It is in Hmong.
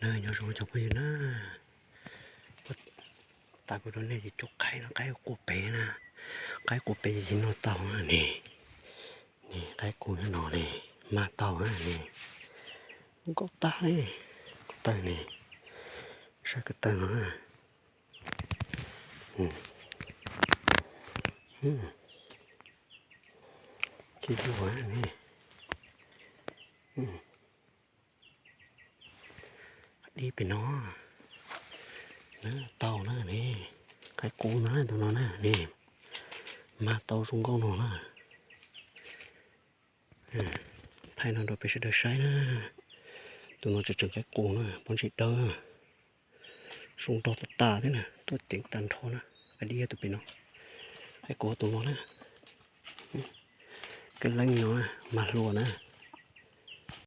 Nyob zoo cov phooj ywg na, tas kuv rau nej ces cov qaib no qaib quaj pem na, qaib quaj pem ces noj tau na ne. Ne qaib qus nyob no ne, mag tau na ne, nkauj tag ne, ko taw ne, saib ko taw no na. Tsis luag ne. Dib pem no na, tau na ne, qaib qus na tus no na ne, mag tau zoo nkauj no na. Thaij no rau peb sawv daws saib na, tus no tseem tseem qaib qus na, pob ntseg dawb, zoo nraug tas tas thiab na, tuaj ceev tag nrho na, qaib dib tus pem no, qaib qus tus no na, kab leej no na, mag hluas na.